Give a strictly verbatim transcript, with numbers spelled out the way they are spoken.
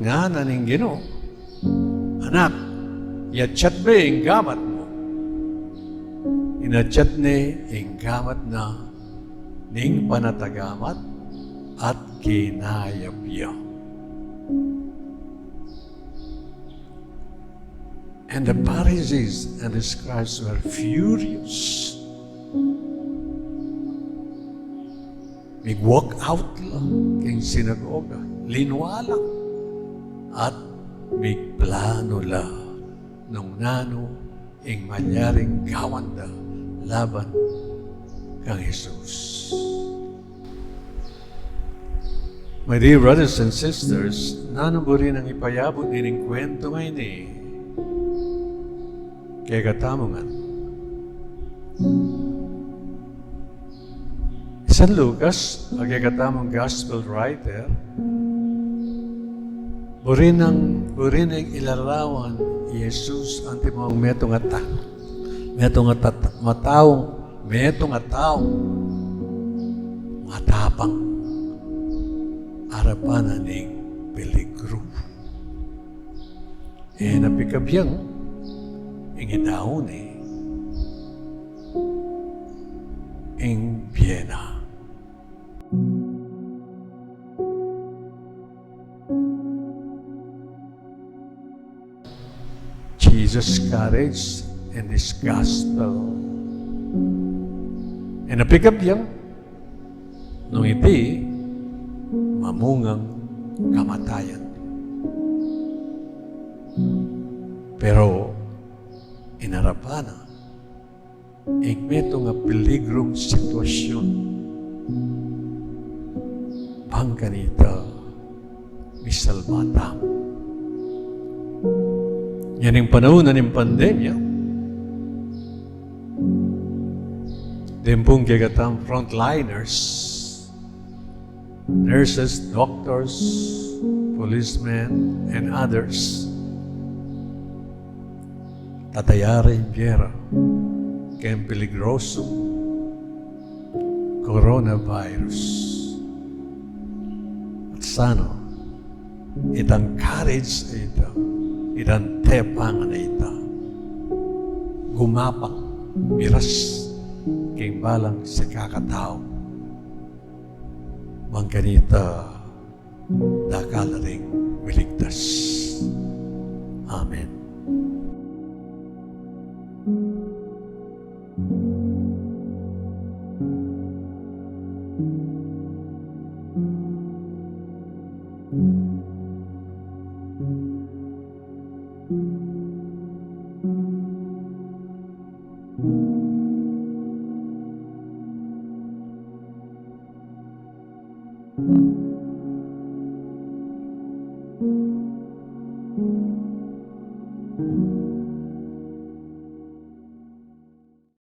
Ngana ning Ginu, "Anak, yatyat me ing gamat mu." Inatyat ne ing gamat na ning panatagamat at kinayap ya. And the Pharisees and the scribes were furious. Mig-walk out la king sinagoga, linwa la, at migplano la nung nanu ing malyaring gawan da laban kang Jesus. My dear brothers and sisters, nanu buri nang ipayabut ning kwentu ngeni kekatamu ngan? San Lucas, a kekatamung gospel writer, buri nang, buri nang ilarawan i Jesus antimong metung a ta-, metung a ta-, mataung, metung a taung matapang arapan na ning peligru. E na pikabiang ing idaun ne ing bie na. Jesus' courage in this gospel. E na pikabiang nung iti mamungang kamatayan. Pero inarapan na ing metung a peligrung sitwasyun, bang kanita misalba tamu. Ngening panaun na ning pandemya, deng pung kekatamung frontliners, nurses, doctors, policemen, and others, tataya ra ing bie ra keng peligrosung coronavirus. At sana itang courage a ita, itang tepangan a ita, gumapang, miras keng balang sikakatau, bang kanita dakal ring miligtas. Amen.